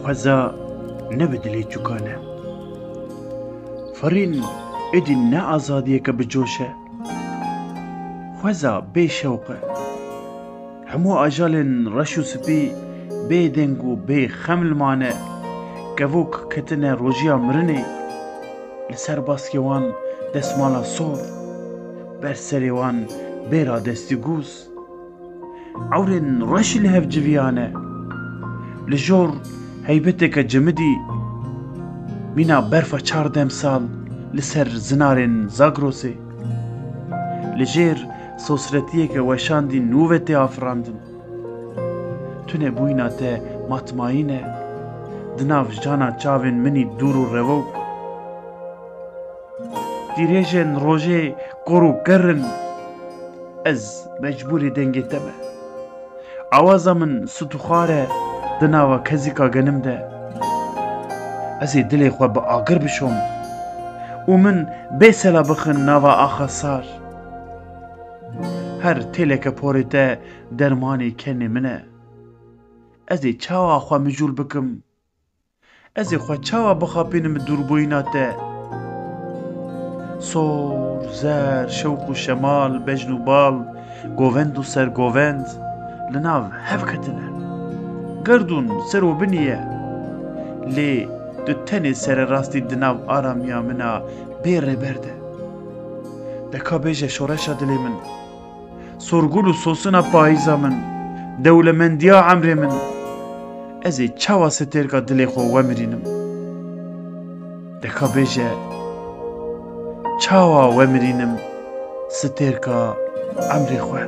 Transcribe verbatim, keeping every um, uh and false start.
Xweza ne bi dilê çûkan e. Firîn êdî ne azadiyeke bi coş e. Xweza bê şewq e. Hemû ajalên reş û spî bê deng û bê xem li mane. Kevok ketine rojiya mirinê. Li ser baskê wan desmala sor. Ber serê wan bêra destîgûz. Ewrên reşî li hev civiyane. Li jor heybeteke cimidî mîna berfa çar demsal li ser zinarên Zagrosê. Li jêr sosretiyeke weşandî nûve tê afirandin. Tunebûyîna te matmayîn e, di nav jana çavên min î dûr û revok. Tîrêjên rojê kor û kerr in. Ez mecbûrî dengê te me. Awaza min sitûxar e di nava kezîka genim de. Ez ê dilê xwe bi agir bişom û min bê sela bixin nava axa sar. Her têleke porê te dermanê kenê min e. Ez ê çawa xwe mijûl bikim? Ez ê xwe çawa bixapînim bi dûrbûyîna te? Sor, zer, şewq û şemal, bejn û bal, govend û sergovend li nav hev ketine. Gerdûn ser û binî ye. Lê tu tenê sererastî di nav aramiya min a bê rêber de. De ka bêje şoreşa dilê min. Sorgul û sosina payîza min, dewlemendiya emrê min, ez ê çawa sitêrka dilê xwe wemirînim? De ka bêje, çawa wemirînim sitêrka emrê xwe?